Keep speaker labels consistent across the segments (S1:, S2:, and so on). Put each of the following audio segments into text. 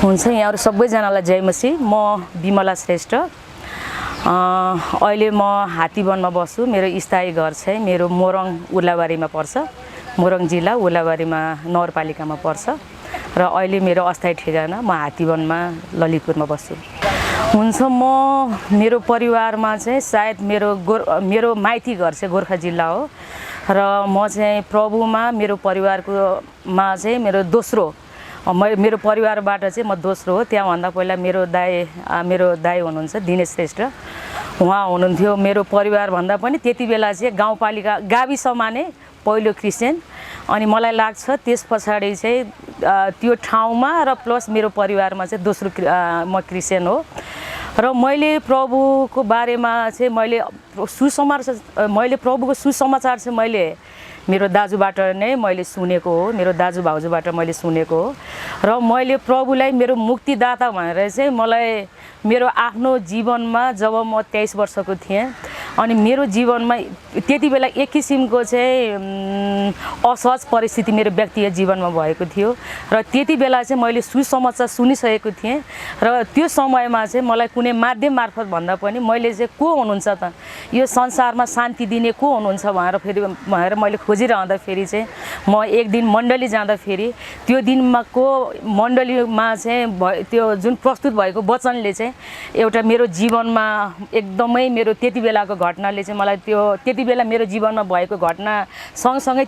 S1: हुन्छ यहाँहरु सबैजनालाई जय मसी। म बिमला श्रेष्ठ। अहिले म हात्तीवनमा बस्छु। मेरो स्थायी घर चाहिँ मेरो मोरङ उर्लाबारीमा पर्छ। मोरङ जिल्ला उर्लाबारीमा नगरपालिकामा पर्छ र अहिले मेरो अस्थायी ठेगाना म हात्तीवनमा ललितपुरमा बस्छु। हुन्छ म मेरो परिवारमा चाहिँ सायद मेरो माइती घर चाहिँ गोर्खा जिल्ला हो र म चाहिँ प्रभुमा मेरो परिवारको मा चाहिँ मेरो परिवारबाट चाहिँ म दोस्रो हो। त्यहाँभन्दा पहिला मेरो दाइ हुनुहुन्छ दिनेश श्रेष्ठ, उहाँ हुनुहुन्थ्यो। मेरो परिवारभन्दा पनि त्यति बेला चाहिँ गाउँपालिका गाविसमा नै पहिलो क्रिस्चियन। अनि मलाई लाग्छ त्यस पछाडि चाहिँ त्यो ठाउँमा र प्लस मेरो परिवारमा चाहिँ दोस्रो म क्रिस्चियन हो। र मैले प्रभुको बारेमा चाहिँ मैले प्रभुको सुसमाचार चाहिँ मैले मेरो दाजुबाट नै मैले सुनेको हो, मेरो दाजु भाउजूबाट मैले सुनेको हो। र मैले प्रभुलाई मेरो मुक्तिदाता भनेर चाहिँ मलाई मेरो आफ्नो जीवनमा जब म 23 वर्षको थिएँ अनि मेरो जीवनमा त्यति बेला एक किसिमको चाहिँ असहज परिस्थिति मेरो व्यक्तिगत जीवनमा भएको थियो र त्यति बेला चाहिँ मैले सुसमाचार सुनिसकेको थिएँ र त्यो समयमा चाहिँ मलाई कुनै माध्यम मार्फत भन्दा पनि मैले चाहिँ को हुनुहुन्छ त, यो संसारमा शान्ति दिने को हुनुहुन्छ भनेर मैले खोजिरहँदाखेरि चाहिँ म एक दिन मण्डली जाँदाखेरि त्यो दिनमा को मण्डलीमा चाहिँ त्यो जुन प्रस्तुत भएको वचनले चाहिँ एउटा मेरो जीवनमा एकदमै मेरो त्यति बेलाको घटनाले चाहिँ मलाई त्यति बेला मेरो जीवनमा भएको घटना सँगसँगै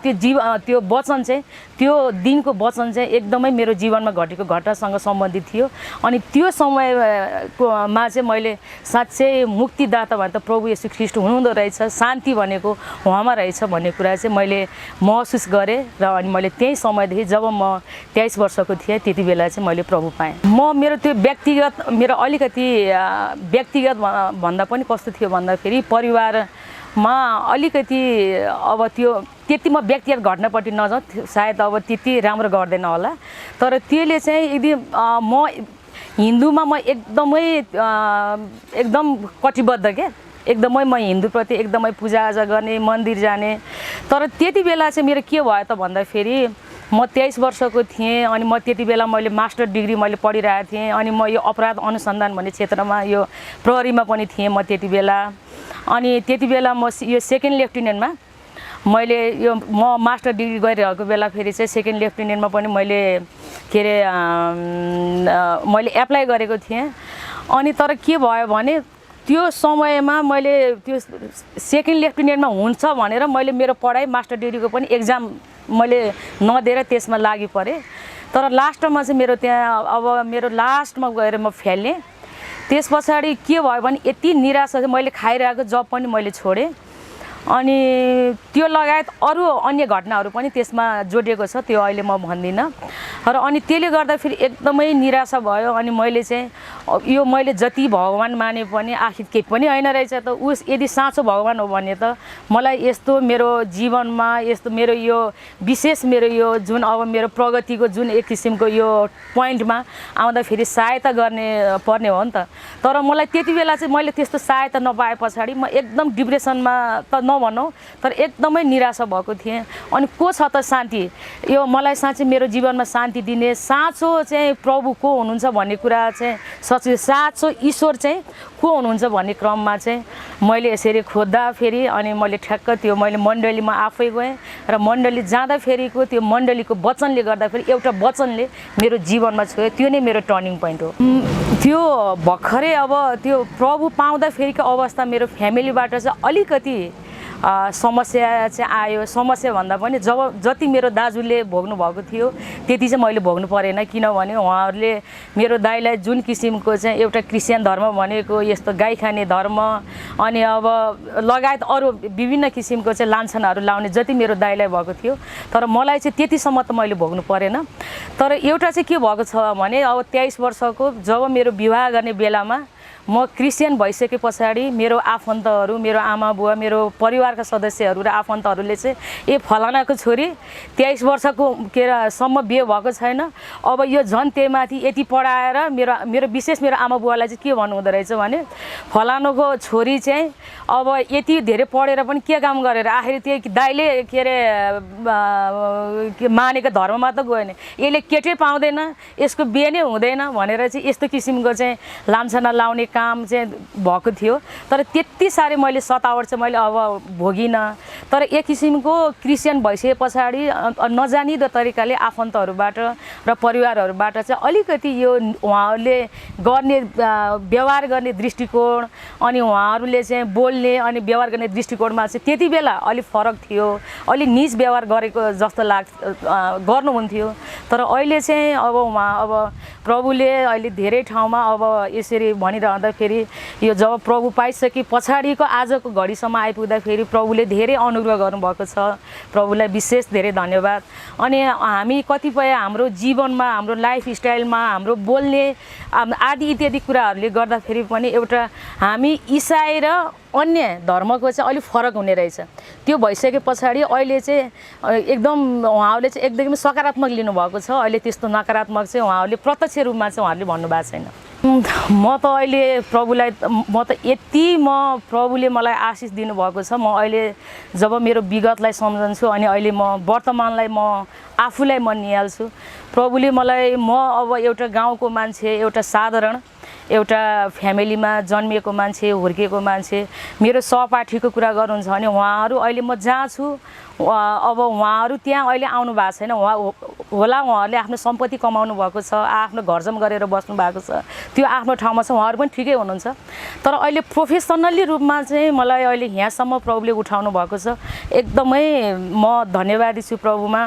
S1: त्यो वचन चाहिँ त्यो दिनको वचन चाहिँ एकदमै मेरो जीवनमा घटेको घटनासँग सम्बन्धित थियो। अनि त्यो समयमा चाहिँ मैले साँच्चै मुक्तिदाता भने त प्रभु येशू ख्रीष्ट हुनुहुँदो रहेछ, शान्ति भनेको उहाँमा रहेछ भन्ने कुरा चाहिँ मैले महसुस गरेँ। र अनि मैले त्यही समयदेखि जब म 23 वर्षको थिएँ त्यति बेला चाहिँ मैले प्रभु पाएँ। मेरो त्यो मेरो अलिकति व्यक्तिगत भन्दा पनि कस्तो थियो भन्दाखेरि परिवारमा अलिकति अब त्यति म व्यक्तिगत घटनापट्टि नजाउँ, सायद अब त्यति राम्रो गर्दैन होला। तर त्यसले चाहिँ यदि म हिन्दूमा म एकदम कटिबद्ध के, एकदमै म हिन्दूप्रति एकदमै पूजाआजा गर्ने, मन्दिर जाने। तर त्यति बेला चाहिँ मेरो के भयो त भन्दाखेरि म 23 वर्षको थिएँ अनि म त्यति बेला मैले मास्टर डिग्री मैले पढिरहेको थिएँ अनि म यो अपराध अनुसन्धान भन्ने क्षेत्रमा यो प्रहरीमा पनि थिएँ म त्यति बेला। अनि त्यति बेला म यो सेकेन्ड लेफ्टिनेन्टमा म मास्टर डिग्री गरिरहेको बेला फेरि चाहिँ सेकेन्ड लेफ्टिनेन्टमा पनि मैले मैले एप्लाई गरेको थिएँ। अनि तर के भयो भने त्यो समयमा मैले त्यो सेकेन्ड लेफ्टिनेन्टमा हुन्छ भनेर मैले मेरो पढाइ मास्टर डिग्रीको पनि एक्जाम मैले नदिएर त्यसमा लागि परेँ। तर लास्टमा चाहिँ मेरो लास्टमा गएर म फेल्ने। त्यस पछाडि के भयो भने यति निराशा चाहिँ मैले खाइरहेको जब पनि मैले छोडेँ। अनि त्यो लगायत अरू अन्य घटनाहरू पनि त्यसमा जोडिएको छ, त्यो अहिले म भन्दिनँ। र अनि त्यसले गर्दा फेरि एकदमै निराशा भयो। अनि मैले चाहिँ यो मैले जति भगवान माने पनि आखिर केही पनि होइन रहेछ त, यदि साँचो भगवान हो भने त मलाई यस्तो मेरो जीवनमा यस्तो मेरो यो विशेष मेरो यो जुन अब मेरो प्रगतिको जुन एक किसिमको यो पोइन्टमा आउँदाखेरि सहायता पर्ने हो नि त। तर मलाई त्यति बेला चाहिँ मैले त्यस्तो सहायता नपाए पछाडि म एकदम डिप्रेसनमा त नभनौँ तर एकदमै निराशा भएको थिएँ। अनि को छ त शान्ति, यो मलाई साँच्चै मेरो जीवनमा शान्ति दिने साँचो चाहिँ प्रभु को हुनुहुन्छ भन्ने कुरा चाहिँ साँचो ईश्वर चाहिँ को हुनुहुन्छ भन्ने क्रममा चाहिँ मैले यसरी खोज्दाखेरि अनि मैले ठ्याक्क त्यो मैले मण्डलीमा आफै गएँ र मण्डली जाँदाखेरिको त्यो मण्डलीको वचनले गर्दाखेरि एउटा वचनले मेरो जीवनमा छोयो। त्यो नै मेरो टर्निङ पोइन्ट हो। त्यो भर्खरै अब त्यो प्रभु पाउँदाखेरिको अवस्था मेरो फ्यामिलीबाट चाहिँ अलिकति समस्या चाहिँ आयो। समस्या भन्दा पनि जति मेरो दाजुले भोग्नु भएको थियो त्यति चाहिँ मैले भोग्नु परेन, किनभने उहाँहरूले मेरो दाइलाई जुन किसिमको चाहिँ एउटा क्रिस्चियन धर्म भनेको यस्तो गाई खाने धर्म अनि अब लगायत अरू विभिन्न किसिमको चाहिँ लान्छनाहरू लाउने जति मेरो दाइलाई भएको थियो, तर मलाई चाहिँ त्यतिसम्म त मैले भोग्नु परेन। तर एउटा चाहिँ के भएको छ भने अब 23 वर्षको जब मेरो विवाह गर्ने बेलामा म क्रिस्चियन भइसके पछाडि मेरो आफन्तहरू, मेरो आमा बुवा, मेरो परिवारका सदस्यहरू र आफन्तहरूले चाहिँ ए फलानाको छोरी 23 वर्षको सम्म बिहे भएको छैन, अब यो झन् त्यही माथि यति पढाएर मेरो विशेष मेरो आमा बुवालाई चाहिँ के भन्नुहुँदो रहेछ भने फलानाको छोरी चाहिँ अब यति धेरै पढेर पनि के काम गरेर आखिर त्यही दाइले मानेको धर्ममा त गयो नि, यसले केटै पाउँदैन, यसको बिहे नै हुँदैन भनेर चाहिँ यस्तो किसिमको चाहिँ लान्छना लाउने काम चाहिँ भएको थियो। तर त्यति साह्रै मैले सतावट चाहिँ मैले अब भोगिनँ। तर एक किसिमको क्रिस्चियन भइसके पछाडि नजानिदो तरिकाले आफन्तहरूबाट र परिवारहरूबाट चाहिँ अलिकति यो उहाँहरूले गर्ने व्यवहार गर्ने दृष्टिकोण अनि उहाँहरूले चाहिँ बोल्ने अनि व्यवहार गर्ने दृष्टिकोणमा चाहिँ त्यति बेला अलिक फरक थियो, अलिक निज व्यवहार गरेको जस्तो गर्नुहुन्थ्यो। तर अहिले चाहिँ अब प्रभुले अहिले धेरै ठाउँमा अब यसरी भनिरहँदाखेरि यो जब प्रभु पाइसके पछाडिको आजको घडीसम्म आइपुग्दाखेरि प्रभुले धेरै अनुग्रह गर्नुभएको छ। प्रभुलाई विशेष धेरै धन्यवाद। अनि हामी कतिपय हाम्रो जीवनमा, हाम्रो लाइफस्टाइलमा, हाम्रो बोल्ने आदि इत्यादि कुराहरूले गर्दाखेरि पनि एउटा हामी इसाई र अन्य धर्मको चाहिँ अलिक फरक हुने रहेछ। त्यो भइसके पछाडि अहिले चाहिँ एकदम उहाँहरूले चाहिँ एकदमै सकारात्मक लिनुभएको छ। अहिले त्यस्तो नकारात्मक चाहिँ उहाँहरूले प्रत्यक्ष रूपमा चाहिँ उहाँहरूले भन्नुभएको छैन। म त अहिले प्रभुलाई प्रभुले मलाई आशिष दिनुभएको छ। म अहिले जब मेरो विगतलाई सम्झन्छु अनि अहिले म वर्तमानलाई म आफूलाई म निहाल्छु। प्रभुले मलाई अब एउटा गाउँको मान्छे, एउटा साधारण एउटा फ्यामिलीमा जन्मिएको मान्छे, हुर्केको मान्छे, मेरो सहपाठीको कुरा गर्नुहुन्छ भने उहाँहरू अहिले म जहाँ छु अब उहाँहरू त्यहाँ अहिले आउनु भएको छैन। उहाँहरूले आफ्नो सम्पत्ति कमाउनु भएको छ, आफ्नो घरजम गरेर बस्नु भएको छ, त्यो आफ्नो ठाउँमा छ, उहाँहरू पनि ठिकै हुनुहुन्छ। तर अहिले प्रोफेसनल्ली रूपमा चाहिँ मलाई अहिले यहाँसम्म प्रभुले उठाउनु भएको छ। एकदमै म धन्यवादी छु प्रभुमा।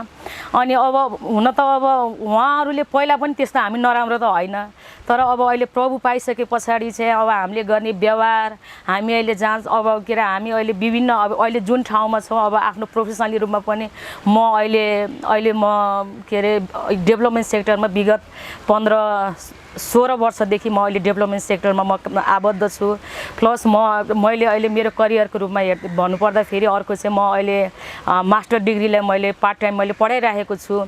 S1: अनि अब हुन त अब उहाँहरूले पहिला पनि त्यस्तो हामी नराम्रो त होइन, तर अब अहिले प्रभु पाइसके पछाडि चाहिँ अब हामीले गर्ने व्यवहार, हामी अहिले अब हामी अहिले विभिन्न अब अहिले जुन ठाउँमा छौँ, अब आफ्नो प्रोफेसनली रूपमा पनि म अहिले म डेभलपमेन्ट सेक्टरमा विगत 15-16 वर्षदेखि म अहिले डेभलपमेन्ट सेक्टरमा म आबद्ध छु। प्लस मैले अहिले मेरो करियरको रूपमा भन्नुपर्दाखेरि अर्को चाहिँ म अहिले मास्टर डिग्रीलाई मैले पार्ट टाइम मैले पढाइरहेको छु।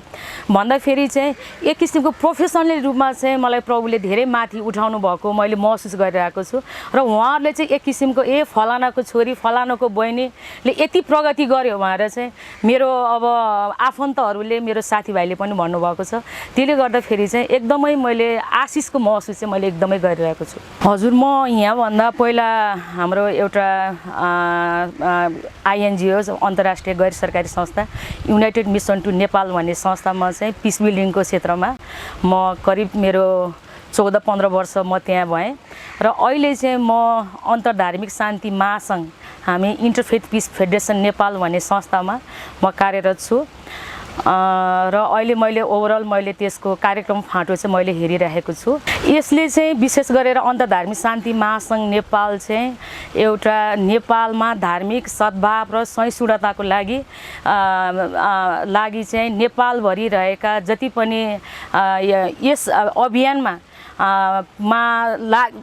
S1: भन्दाखेरि चाहिँ एक किसिमको प्रोफेसनली रूपमा चाहिँ मलाई प्रभुले धेरै माथि उठाउनु भएको मैले महसुस गरिरहेको छु। र उहाँहरूले चाहिँ एक किसिमको फलानाको छोरी, फलानाको बहिनीले यति प्रगति गर्यो भनेर चाहिँ मेरो अब आफन्तहरूले, मेरो साथीभाइले पनि भन्नुभएको छ। त्यसले गर्दाखेरि चाहिँ एकदमै मैले आशिषको महसुस चाहिँ मैले एकदमै गरिरहेको छु। हजुर, म यहाँभन्दा पहिला हाम्रो एउटा INGO अन्तर्राष्ट्रिय गैर सरकारी संस्था युनाइटेड मिसन टु नेपाल भन्ने संस्थामा चाहिँ पिस बिल्डिङको क्षेत्रमा म करिब मेरो 14-15 वर्ष म त्यहाँ भएँ। र अहिले चाहिँ म अन्तर्धार्मिक शान्ति महासङ्घ, हामी इन्टरफेथ पिस फेडरेसन नेपाल भन्ने संस्थामा म कार्यरत छु। र अहिले मैले ओभरअल मैले त्यसको कार्यक्रम फाँटो चाहिँ मैले हेरिरहेको छु। यसले चाहिँ विशेष गरेर अन्तर्धार्मिक शान्ति महासङ्घ नेपाल चाहिँ एउटा नेपालमा धार्मिक सद्भाव र सहिष्णुताको लागि चाहिँ नेपालभरि रहेका जति पनि यस अभियानमा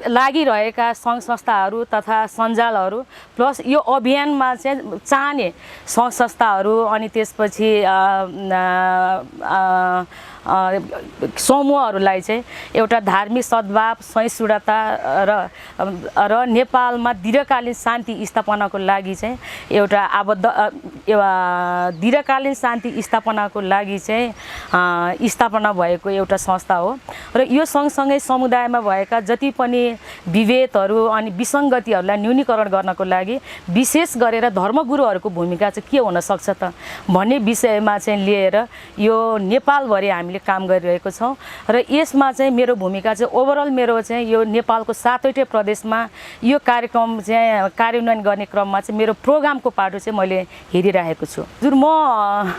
S1: लागिरहेका सङ्घ संस्थाहरू तथा सञ्जालहरू प्लस यो अभियानमा चाहिँ चाहने सङ्घ संस्थाहरू अनि त्यसपछि समूहहरूलाई चाहिँ एउटा धार्मिक सद्भाव, सहिष्णुता र नेपालमा दीर्घकालीन शान्ति स्थापनाको लागि चाहिँ एउटा दीर्घकालीन शान्ति स्थापनाको लागि चाहिँ स्थापना भएको एउटा संस्था हो। र यो सँगसँगै समुदायमा भएका जति पनि विभेदहरू अनि विसङ्गतिहरूलाई न्यूनीकरण गर्नको लागि विशेष गरेर धर्मगुरुहरूको भूमिका चाहिँ के हुन सक्छ त भन्ने विषयमा चाहिँ लिएर यो नेपालभरि हामीले काम गरिरहेको छौँ। र यसमा चाहिँ मेरो भूमिका चाहिँ ओभरअल मेरो चाहिँ यो नेपालको 7वटै प्रदेशमा यो कार्यक्रम चाहिँ कार्यान्वयन गर्ने क्रममा चाहिँ मेरो प्रोग्रामको पाटो चाहिँ मैले हेरिरहेको छु। हजुर, म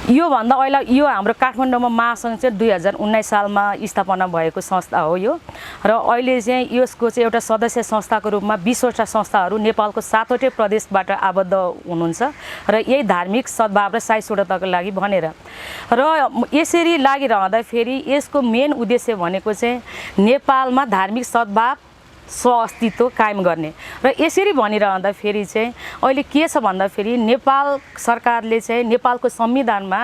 S1: योभन्दा अहिले यो हाम्रो काठमाडौँमा महासङ्घ चाहिँ 2019 सालमा स्थापना भएको संस्था हो यो। र अहिले चाहिँ यसको चाहिँ एउटा सदस्य संस्थाको रूपमा 20वटा संस्थाहरू नेपालको 7वटै प्रदेशबाट आबद्ध हुनुहुन्छ र यही धार्मिक सद्भाव र सहिष्णुताको लागि भनेर। र यसरी लागिरहँदाखेरि यसको मेन उद्देश्य भनेको चाहिँ नेपालमा धार्मिक सद्भाव स्वअस्तित्व कायम गर्ने। र यसरी भनिरहँदाखेरि चाहिँ अहिले के छ भन्दाखेरि नेपाल सरकारले चाहिँ नेपालको संविधानमा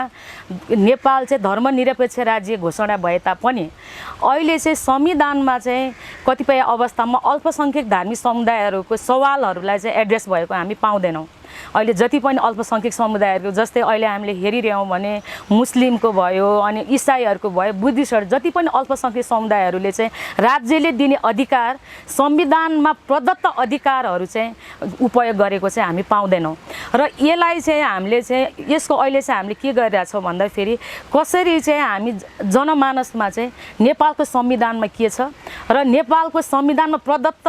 S1: नेपाल चाहिँ धर्मनिरपेक्ष राज्य घोषणा भए तापनि अहिले चाहिँ संविधानमा चाहिँ कतिपय अवस्थामा अल्पसङ्ख्यक धार्मिक समुदायहरूको सवालहरूलाई चाहिँ एड्रेस भएको हामी पाउँदैनौँ। अहिले जति पनि अल्पसङ्ख्यक समुदायहरू जस्तै अहिले हामीले हेरिरह्यौँ भने मुस्लिमको भयो अनि इसाईहरूको भयो बुद्धिस्टहरू जति पनि अल्पसङ्ख्यक समुदायहरूले चाहिँ राज्यले दिने अधिकार संविधानमा प्रदत्त अधिकारहरू चाहिँ उपयोग गरेको चाहिँ हामी पाउँदैनौँ। र यसलाई चाहिँ हामीले चाहिँ यसको अहिले चाहिँ हामीले के गरिरहेछौँ भन्दाखेरि कसरी चाहिँ हामी जनमानसमा चाहिँ नेपालको संविधानमा के छ र नेपालको संविधानमा प्रदत्त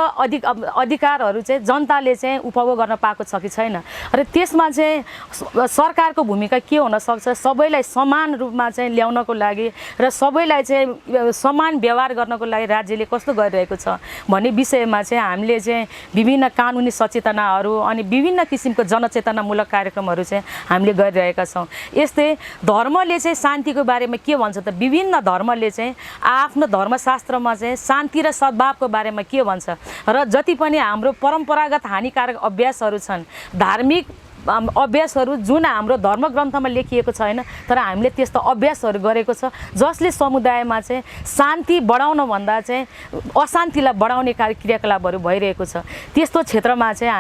S1: अधिकारहरू चाहिँ जनताले चाहिँ उपभोग गर्न पाएको छ कि छैन र त्यसमा चाहिँ सरकारको भूमिका के हुन सक्छ, सबैलाई समान रूपमा चाहिँ ल्याउनको लागि र सबैलाई चाहिँ समान व्यवहार गर्नको लागि राज्यले कस्तो गरिरहेको छ भन्ने विषयमा चाहिँ हामीले चाहिँ विभिन्न कानुनी सचेतनाहरू अनि विभिन्न किसिमको जनचेतनामूलक कार्यक्रमहरू चाहिँ हामीले गरिरहेका छौँ। यस्तै धर्मले चाहिँ शान्तिको बारेमा के भन्छ त विभिन्न धर्मले चाहिँ आफ्नो धर्मशास्त्रमा चाहिँ शान्ति र सद्भावको बारेमा के भन्छ र जति पनि हाम्रो परम्परागत हानिकारक अभ्यासहरू छन् धार्मिक अभ्यासहरू जुन हाम्रो धर्मग्रन्थमा लेखिएको छैन तर हामीले त्यस्तो अभ्यासहरू गरेको छ जसले समुदायमा चाहिँ शान्ति बढाउन भन्दा चाहिँ अशान्तिलाई बढाउने क्रियाकलापहरू भइरहेको छ। त्यस्तो क्षेत्रमा चाहिँ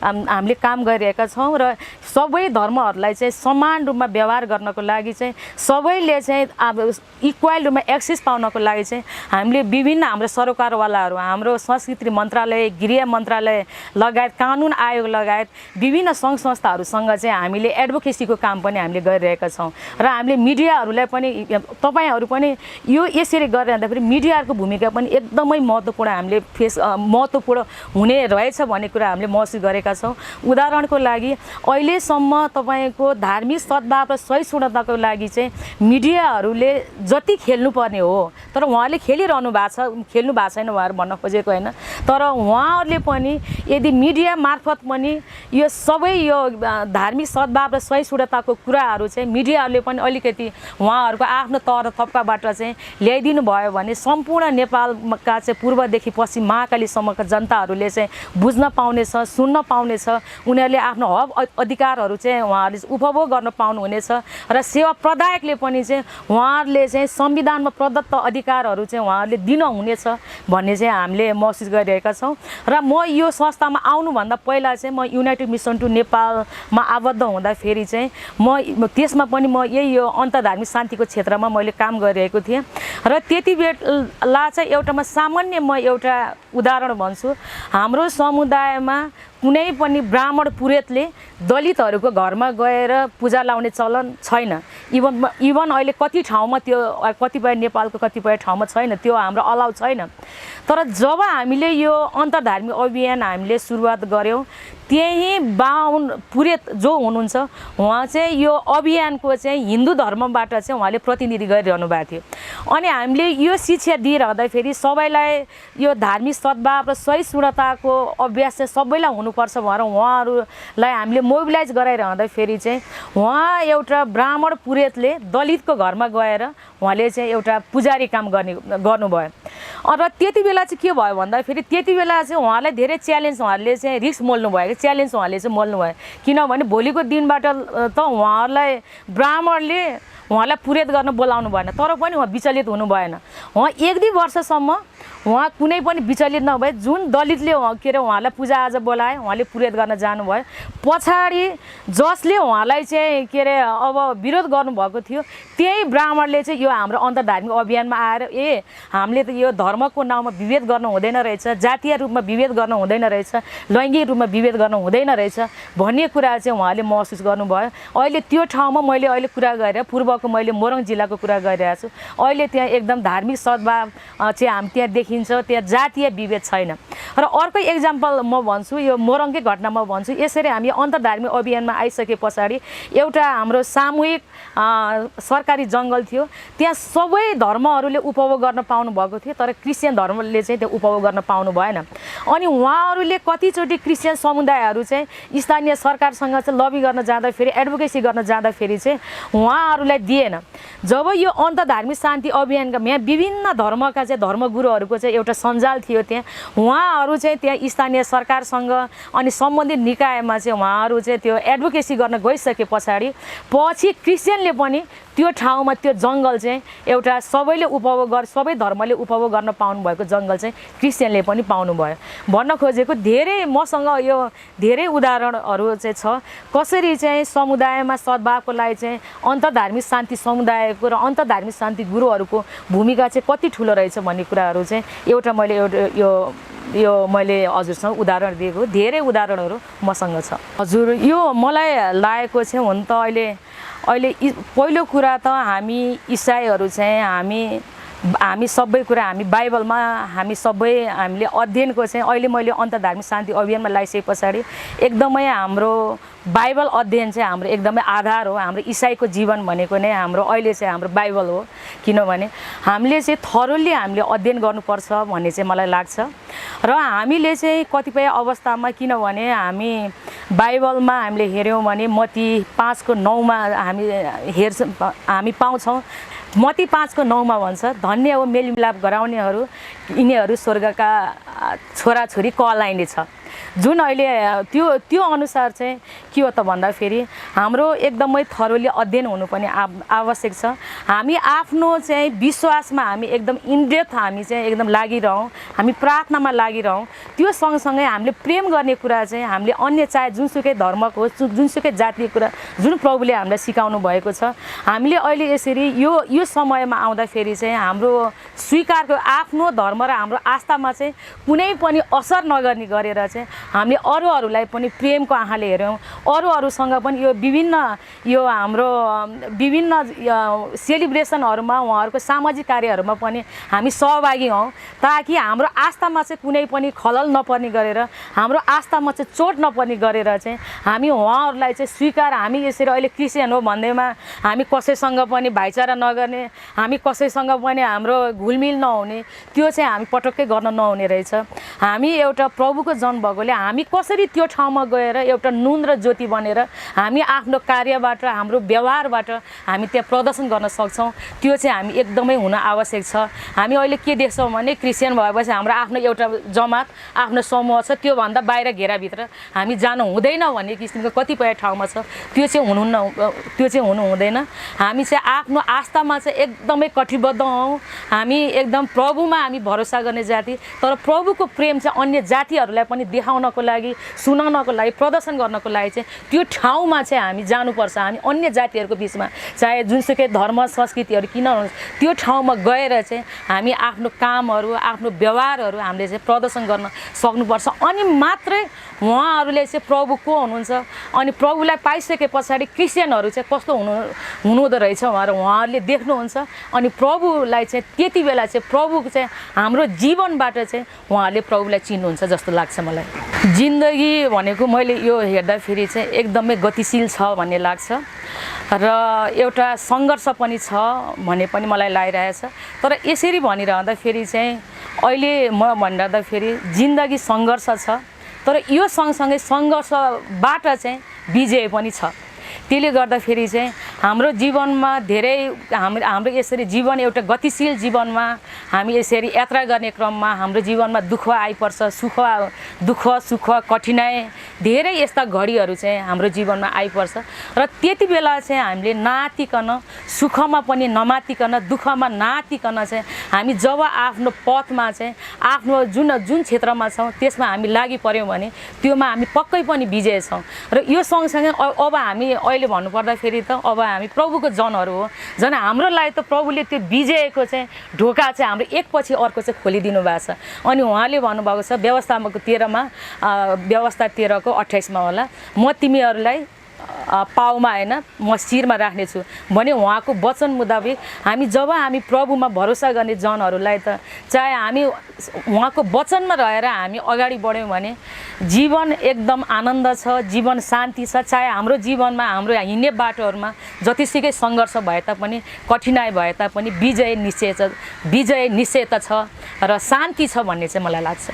S1: हामीले काम गरिरहेका छौँ र सबै धर्महरूलाई चाहिँ समान रूपमा व्यवहार गर्नको लागि चाहिँ सबैले चाहिँ अब इक्वल रूपमा एक्सेस पाउनको लागि चाहिँ हामीले विभिन्न हाम्रो सरकारवालाहरू हाम्रो संस्कृति मन्त्रालय गृह मन्त्रालय लगायत कानुन आयोग लगायत विभिन्न सङ्घ संस्थाहरूसँग चाहिँ हामीले एडभोकेसीको काम पनि हामीले गरिरहेका छौँ र हामीले मिडियाहरूलाई पनि तपाईँहरू पनि यो यसरी गरिरहँदाखेरि मिडियाहरूको भूमिका पनि एकदमै महत्त्वपूर्ण हामीले महत्त्वपूर्ण हुने रहेछ भन्ने कुरा हामीले महसुस गरेका छौँ। उदाहरणको लागि अहिलेसम्म तपाईँको धार्मिक सद्भाव र सहिष्णुताको लागि चाहिँ मिडियाहरूले जति खेल्नुपर्ने हो तर उहाँहरूले खेलिरहनु भएको छैन उहाँहरू भन्न खोजेको होइन तर उहाँहरूले पनि यदि मिडिया मार्फत पनि यो सबै यो धार्मिक सद्भाव र सहिष्णुताको कुराहरू चाहिँ मिडियाहरूले पनि अलिकति उहाँहरूको आफ्नो तह तब्काबाट चाहिँ ल्याइदिनु भयो भने सम्पूर्ण नेपालका चाहिँ पूर्वदेखि पश्चिम महाकालीसम्मका जनताहरूले चाहिँ बुझ्न पाउनेछ सुन्न पाउनेछ उनीहरूले आफ्नो हक अधिकारहरू चाहिँ उहाँहरूले उपभोग गर्न पाउनुहुनेछ र सेवा प्रदायकले पनि चाहिँ उहाँहरूले चाहिँ संविधानमा प्रदत्त अधिकारहरू चाहिँ उहाँहरूले दिनुहुनेछ भन्ने चाहिँ हामीले महसुस गरिरहेका छौँ। र म यो संस्थामा आउनुभन्दा पहिला चाहिँ म युनाइटेड मिसन टु नेपालमा आबद्ध हुँदाखेरि चाहिँ म त्यसमा पनि म यही यो अन्तर्धार्मिक शान्तिको क्षेत्रमा मैले काम गरिरहेको थिएँ र त्यति बेला चाहिँ एउटामा सामान्य म एउटा उदाहरण भन्छु। हाम्रो समुदायमा कुनै पनि ब्राह्मण पुरोहितले दलितहरूको घरमा गएर पूजा लाउने चलन छैन। इभन अहिले कति ठाउँमा त्यो कतिपय नेपालको कतिपय ठाउँमा छैन त्यो हाम्रो अलाउ छैन। तर जब हामीले यो अन्तर्धार्मिक अभियान हामीले सुरुवात गऱ्यौँ त्यही बाहुन पुरोहित जो हुनुहुन्छ उहाँ चाहिँ यो अभियानको चाहिँ हिन्दू धर्मबाट चाहिँ उहाँले प्रतिनिधि गरिरहनु भएको थियो अनि हामीले यो शिक्षा दिइरहँदाखेरि सबैलाई यो धार्मिक सद्भाव र सहिष्णुताको अभ्यास चाहिँ सबैलाई हुनुपर्छ भनेर उहाँहरूलाई हामीले मोबिलाइज गराइरहँदाखेरि चाहिँ उहाँ एउटा ब्राह्मण पुरोहितले दलितको घरमा गएर उहाँले चाहिँ एउटा पुजारी काम गर्नुभयो र त्यति बेला चाहिँ के भयो भन्दाखेरि त्यति बेला चाहिँ उहाँलाई धेरै च्यालेन्ज उहाँहरूले चाहिँ रिस्क मोल्नु भयो च्यालेन्ज उहाँले चाहिँ मोल्नु भयो किनभने भोलिको दिनबाट त उहाँहरूलाई ब्राह्मणले उहाँलाई पुरोहित गर्न बोलाउनु भएन तर पनि उहाँ विचलित हुनु भएन। उहाँ 1-2 वर्षसम्म उहाँ कुनै पनि विचलित नभए जुन दलितले के अरे उहाँलाई पूजाआजा बोलाए उहाँले पुरोहित गर्न जानुभयो पछाडि जसले उहाँलाई चाहिँ के अरे अब विरोध गर्नुभएको थियो त्यही ब्राह्मणले चाहिँ यो हाम्रो अन्तर्धार्मिक अभियानमा आएर हामीले त यो धर्मको नाउँमा विभेद गर्न हुँदैन रहेछ जातीय रूपमा विभेद गर्न हुँदैन रहेछ लैङ्गिक रूपमा विभेद गर्न हुँदैन रहेछ भन्ने कुरा चाहिँ उहाँले महसुस गर्नुभयो। अहिले त्यो ठाउँमा मैले अहिले कुरा गरेर पूर्वको मैले मोरङ जिल्लाको कुरा गरिरहेको छु अहिले त्यहाँ एकदम धार्मिक सद्भाव चाहिँ हामी त्यहाँ देखिन्छ त्यहाँ जातीय विभेद छैन। र अर्को एक्जाम्पल म भन्छु यो मोरङकै घटना म भन्छु। यसरी हामी अन्तर्धार्मिक अभियानमा आइसके पछाडि एउटा हाम्रो सामूहिक सरकारी जङ्गल थियो त्यहाँ सबै धर्महरूले उपभोग गर्न पाउनु भएको थियो तर क्रिस्चियन धर्मले चाहिँ त्यो उपभोग गर्न पाउनु भएन अनि उहाँहरूले कतिचोटि क्रिस्चियन समुदायहरू चाहिँ स्थानीय सरकारसँग चाहिँ लबी गर्न जाँदाखेरि एडभोकेसी गर्न जाँदाखेरि चाहिँ उहाँहरूलाई दिएन। जब यो अन्तर्धार्मिक शान्ति अभियानका यहाँ विभिन्न धर्मका चाहिँ धर्मगुरुहरूको चाहिँ एउटा सञ्जाल थियो, त्यहाँ उहाँहरू चाहिँ त्यहाँ स्थानीय सरकारसँग अनि सम्बन्धित निकायमा चाहिँ उहाँहरू चाहिँ त्यो एडभोकेसी गर्न गइसके पछाडि पछि क्रिस्चियनले पनि त्यो ठाउँमा त्यो जङ्गल चाहिँ एउटा सबैले उपभोग सबै धर्मले उपभोग गर्न पाउनुभएको जङ्गल चाहिँ क्रिस्चियनले पनि पाउनुभयो। भन्न खोजेको धेरै मसँग यो धेरै उदाहरणहरू चाहिँ छ, कसरी चाहिँ समुदायमा सद्भावको लागि चाहिँ अन्तर्धार्मिक शान्ति समुदायको र अन्तर्धार्मिक शान्ति गुरुहरूको भूमिका चाहिँ कति ठुलो रहेछ भन्ने कुराहरू चाहिँ एउटा मैले यो मैले हजुरसँग उदाहरण दिएको, धेरै उदाहरणहरू मसँग छ। हजुर, यो मलाई लागेको चाहिँ हुन त अहिले पहिलो कुरा त हामी इसाईहरू चाहिँ हामी सबै कुरा हामी बाइबलमा हामीले अध्ययनको चाहिँ अहिले मैले अन्तर्धार्मिक शान्ति अभियानमा लगाइसके पछाडि एकदमै हाम्रो बाइबल अध्ययन चाहिँ हाम्रो एकदमै आधार हो। हाम्रो इसाईको जीवन भनेको नै हाम्रो अहिले चाहिँ हाम्रो बाइबल हो, किनभने हामीले चाहिँ थरोली हामीले अध्ययन गर्नुपर्छ भन्ने चाहिँ मलाई लाग्छ। र हामीले चाहिँ कतिपय अवस्थामा, किनभने हामी बाइबलमा हामीले हेऱ्यौँ भने मत्ती 5:9 हामी पाउँछौँ। मत्ती 5:9 भन्छ, धन्य हो मेलमिलाप गराउनेहरू, यिनीहरू स्वर्गका छोराछोरी कहलाइने छ। जुन अहिले त्यो अनुसार चाहिँ के हो त भन्दाखेरि हाम्रो एकदमै थरोली अध्ययन हुनु पनि आवश्यक छ। हामी आफ्नो चाहिँ विश्वासमा हामी एकदम इनडेप्थ हामी चाहिँ एकदम लागिरहौँ, हामी प्रार्थनामा लागिरहौँ। त्यो सँगसँगै हामीले प्रेम गर्ने कुरा चाहिँ हामीले अन्य चाहे जुनसुकै धर्मको होस्, जुनसुकै जातीय कुरा जुन प्रभुले हामीलाई सिकाउनु भएको छ, हामीले अहिले यसरी यो समयमा आउँदाखेरि चाहिँ हाम्रो स्वीकारको आफ्नो धर्म र हाम्रो आस्थामा चाहिँ कुनै पनि असर नगर्ने गरेर चाहिँ हामीले अरूहरूलाई पनि प्रेमको आँखाले हेऱ्यौँ। अरूसँग पनि यो हाम्रो विभिन्न सेलिब्रेसनहरूमा उहाँहरूको सामाजिक कार्यहरूमा पनि हामी सहभागी हौँ, ताकि हाम्रो आस्थामा चाहिँ कुनै पनि खलल नपर्ने गरेर, हाम्रो आस्थामा चाहिँ चोट नपर्ने गरेर चाहिँ हामी उहाँहरूलाई चाहिँ स्वीकार, हामी यसरी अहिले क्रिस्चियन हो भन्दैमा हामी कसैसँग पनि भाइचारा नगर्ने, हामी कसैसँग पनि हाम्रो घुलमिल नहुने, त्यो चाहिँ हामी पटक्कै गर्न नहुने रहेछ। हामी एउटा प्रभुको जन भएकोले हामी कसरी त्यो ठाउँमा गएर एउटा नुन र ज्योति बनेर हामी आफ्नो कार्यबाट, हाम्रो व्यवहारबाट हामी त्यहाँ प्रदर्शन गर्न सक्छौँ, त्यो चाहिँ हामी एकदमै हुन आवश्यक छ। हामी अहिले के देख्छौँ भने क्रिस्चियन भएपछि हाम्रो आफ्नो एउटा जमात, आफ्नो समूह छ, त्योभन्दा बाहिर घेराभित्र हामी जानु हुँदैन भन्ने किसिमको कतिपय ठाउँमा छ। त्यो चाहिँ हुनु हुँदैन। हामी चाहिँ आफ्नो आस्थामा चाहिँ एकदमै कटिबद्ध हौँ। हामी एकदम प्रभुमा हामी भरोसा गर्ने जाति, तर प्रभुको प्रेम चाहिँ अन्य जातिहरूलाई पनि देखाउनको लागि, सुनाउनको लागि, प्रदर्शन गर्नको लागि चाहिँ त्यो ठाउँमा चाहिँ हामी जानुपर्छ। हामी अन्य जातिहरूको बिचमा चाहे जुनसुकै धर्म संस्कृतिहरू किन होस्, त्यो ठाउँमा गएर चाहिँ हामी आफ्नो कामहरू, आफ्नो व्यवहारहरू हामीले चाहिँ प्रदर्शन गर्न सक्नुपर्छ। अनि मात्रै उहाँहरूले चाहिँ प्रभु को हुनुहुन्छ, अनि प्रभुलाई पाइसके पछाडि क्रिस्चियनहरू चाहिँ कस्तो हुनुहुँदो रहेछ उहाँहरूले देख्नुहुन्छ। अनि प्रभुलाई चाहिँ त्यति बेला चाहिँ प्रभु चाहिँ हाम्रो जीवनबाट चाहिँ उहाँहरूले प्रभुलाई चिन्नुहुन्छ जस्तो लाग्छ मलाई। जिन्दगी भनेको मैले यो हेर्दाखेरि चाहिँ एकदमै गतिशील छ भन्ने लाग्छ र एउटा सङ्घर्ष पनि छ भन्ने पनि मलाई लागिरहेछ। तर यसरी भनिरहँदाखेरि चाहिँ अहिले म भनिरहँदाखेरि जिन्दगी सङ्घर्ष छ, तर यो सँगसँगै सङ्घर्षबाट चाहिँ विजय पनि छ। त्यसले गर्दाखेरि चाहिँ हाम्रो जीवनमा धेरै हाम्रो यसरी जीवन एउटा गतिशील जीवनमा हामी यसरी यात्रा गर्ने क्रममा हाम्रो जीवनमा दुःख आइपर्छ, दुःख सुख कठिनाइ धेरै यस्ता घडीहरू चाहिँ हाम्रो जीवनमा आइपर्छ। र त्यति बेला चाहिँ हामीले नआत्तिकन, सुखमा पनि नमात्तिकन, दुःखमा नआत्तिकन चाहिँ हामी जब आफ्नो पथमा चाहिँ आफ्नो जुन क्षेत्रमा छौँ त्यसमा हामी लागि पर्यौँ भने त्योमा हामी पक्कै पनि विजय छौँ। र यो सँगसँगै अब हामी अहिले भन्नुपर्दाखेरि त अब हामी प्रभुको जनहरू हो, झन् हाम्रो लागि त प्रभुले त्यो विजयको चाहिँ ढोका चाहिँ हाम्रो एकपछि अर्को चाहिँ खोलिदिनु भएको छ। अनि उहाँले भन्नुभएको छ व्यवस्थाको 13को 28मा होला, म तिमीहरूलाई पाउमा हैन म शिरमा राख्नेछु भने उहाँको वचन मुताबिक जब हामी प्रभुमा भरोसा गर्ने जनहरूलाई त चाहे हामी उहाँको वचनमा रहेर हामी अगाडि बढ्यौँ भने जीवन एकदम आनन्द छ, जीवन शान्ति छ। चाहे हाम्रो जीवनमा हाम्रो हिँड्ने बाटोहरूमा जतिसुकै सङ्घर्ष भए तापनि, कठिनाइ भए तापनि विजय निश्चय छ र शान्ति छ भन्ने चाहिँ मलाई लाग्छ।